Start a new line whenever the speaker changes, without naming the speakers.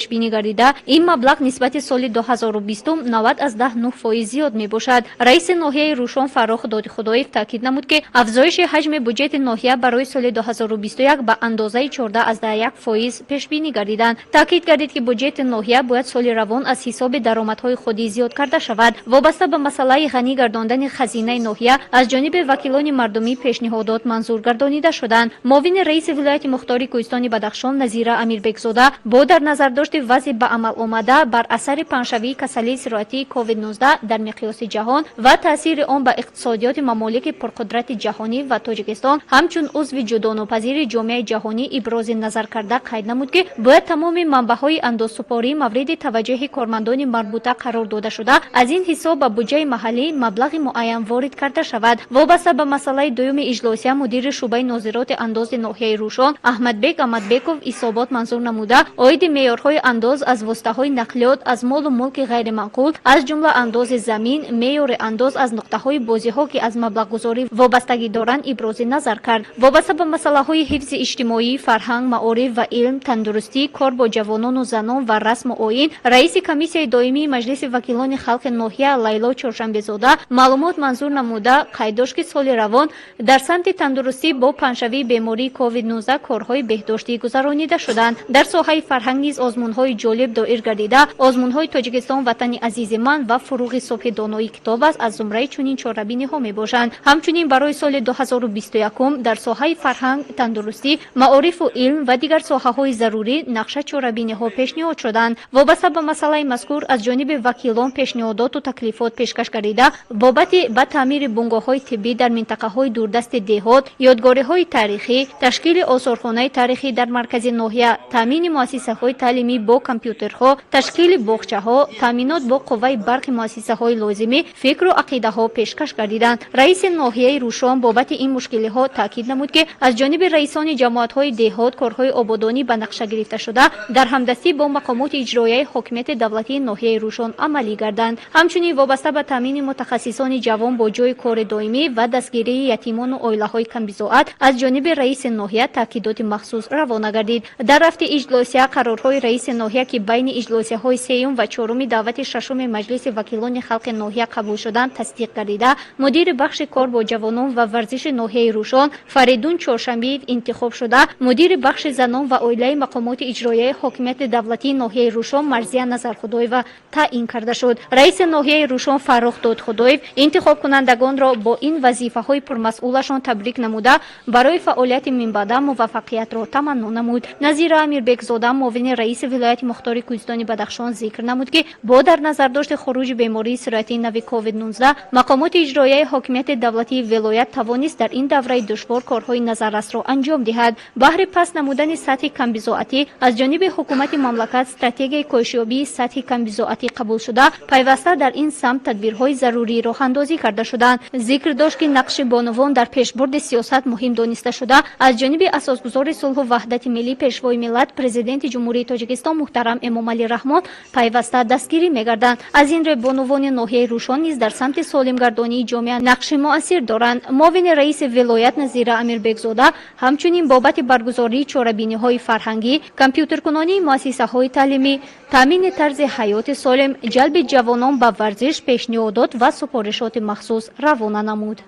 Пешбинӣ гардида, ин маблағ нисбати соли 2020 90,9% зиёд мебошад. Раиси ноҳияи Рӯшон Фаррух Додихудоев таъкид намуд, ки афзоиши ҳаҷми буҷети ноҳия барои соли 2021 ба андозаи 14,1% пешбинӣ гардиданд. Таъкид гардид, ки буҷети ноҳия бояд соли равон аз ҳисоби даромадҳои худӣ зиёд карда шавад. Вобаста ба масъалаи ғанӣ гардондани хазинаи ноҳия аз ҷониби вакилони мардумӣ пешниҳодот манзур гардонида шуданд. Муовини раиси вилояти мухтори Кӯҳистони Бадахшон Назира Амирбекзода бо дар назардошти вазъи ба амал омада бар асари паҳншавии касалии сироятии COVID-19 дар миқёси ҷаҳон ва таъсири он ба иқтисодиёти мамолики пурқудрати ҷаҳонӣ ва Тоҷикистон ҳамчун узви ҷудонопазири ҷомеаи ҷаҳонӣ ибрози назар карда, қайд намуд, ки бояд тамоми манбаъҳои андозсупорӣ мавриди таваҷҷӯҳи кормандони марбута қарор дода шуда, аз ин ҳисоб ба буҷаи маҳаллӣ маблағи муайян ворид карда шавад. Вобаста ба масъалаи дуюми иҷлосия мудири шӯъбаи нозироти андози ноҳияи Рӯшон Аҳмадбек Аҳмадбеков ҳисобот манзур намуда, оиди меъёрҳои андоз аз воситаҳои нақлиёт, аз молу мулки ғайриманқул, аз ҷумла андози замин, меъёри андоз аз нуқтаҳои бозиҳо, ки аз маблағгузорӣ вобастагӣ доранд, ибрози назар кард. Вобаста ба масъалаҳои ҳифзи иҷтимоӣ, фарҳанг, маориф ва илм, тандурустӣ, кор бо ҷавонону занон ва расму оин раиси комиссияи доимии Маҷлиси вакилони халқи ноҳия Лайло Чоршанбезода маълумот манзур намуда, қайд дошт, ки соли равон дар самти тандурустӣ бо паҳншавии бемории COVID-19 корҳои беҳдоштӣ гузаронида шуданд. Дар соҳаи фарҳанг низ озмунҳои ҷолиб доир гардида, озмунҳои «Тоҷикистон ватани азизи ман» ва «Фуруғи субҳи донои китоб аст» аз зумраи чунин чорабиниҳо мебошанд. Ҳамчунин барои соли 2021 дар соҳаи фарҳанг, тандурустӣ, маорифу илм ва дигар соҳаҳои зарурӣ нақша чорабиниҳо пешниҳод шуданд. Вобаста ба масъалаи мазкур аз ҷониби вакилон пешниҳодоту таклифот пешкаш гардида, бобати ба таъмири бунгоҳҳои тиббӣ дар минтақаҳои дурдасти деҳот, ёдгориҳои таърихӣ, ташкили осорхонаи таърихӣ дар маркази ноҳия, таъмини муассисаҳои таълимӣ бо компютерҳо, ташкили боғчаҳо, таъминот бо қувваи барқи муассисаҳои лозимӣ фикру ақидаҳо пешкаш гардиданд. Раиси ноҳияи Рӯшон бобати ин мушкилиҳо таъкид намуд, ки аз ҷониби раисони ҷамоатҳои деҳот корҳои ободонӣ ба нақша гирифта шуда, дар ҳамдастӣ бо мақомоти иҷроияи ҳокимияти давлатии ноҳияи Рӯшон амалӣ гарданд. Ҳамчунин вобаста ба таъмини мутахассисони ҷавон бо ҷойи кори доимӣ ва дастгирии ятимону оилаҳои камбизоат аз ҷониби раиси ноҳия таъкидоти махсус равона гардид. Дар рафти иҷлосия қарорҳои раиси ноҳия, ки байни иҷлосияҳои сеюм ва чоруми даъвати шашуми Маҷлиси вакилони халқи ноҳия қабул шуданд, тасдиқ гардида, мудири бахши кор бо ҷавонон ва варзиши ноҳияи Рӯшон Фаридун Чоршанбиев интихоб шуда, мудири бахши занон ва оилаи мақомоти иҷроияи ҳокимияти давлатии ноҳияи Рӯшон Марзия Назархудоева таъин карда шуд. Раиси ноҳияи Рӯшон Фаррух Додхудоев интихобкунандагонро бо ин вазифаҳои пурмасъулашон табрик намуда, барои фаъолияти минбаъда муваффақиятро таманно намуд. Назира Амирбекзода, муовини раиси вилояти мухтори Кӯҳистони Бадахшон, зикр намуд, ки бо дар назардошти хуруҷи бемории сироятии нави COVID-19 мақомоти иҷроияи ҳокимияти давлатии вилоят тавонист дар ин давраи душвор корҳои назаррасро анҷом диҳад. Баҳри паст намудани сатҳи камбизоатӣ аз ҷониби ҳукумати мамлакат стратегияи коҳишёбии сатҳи камбизоатӣ қабул шуда, пайваста дар ин самт тадбирҳои зарурӣ роҳандозӣ карда шуданд. Зикр дошт, ки нақши бонувон дар пешбурди сиёсат муҳим дониста шуда, аз ҷониби асосгузори сулҳу ваҳдати миллӣ, Пешвои миллат, Президенти Ҷумҳурии Тоҷикистон муҳтарам Эмомалӣ Раҳмон пайваста дастгирӣ мегарданд. Аз ин рӯй бонувони ноҳияи Рӯшон низ дар самти солимгардонии ҷомеа нақши муассир доранд. Муовини раиси вилоят Назира Амирбекзода ҳамчунин бобати баргузории чорабиниҳои фарҳангӣ, компютеркунонии муассисаҳои таълимӣ, таъмини тарзи ҳаёти солим, ҷалби ҷавонон ба варзиш пешниҳодот ва супоришоти махсус равона намуд.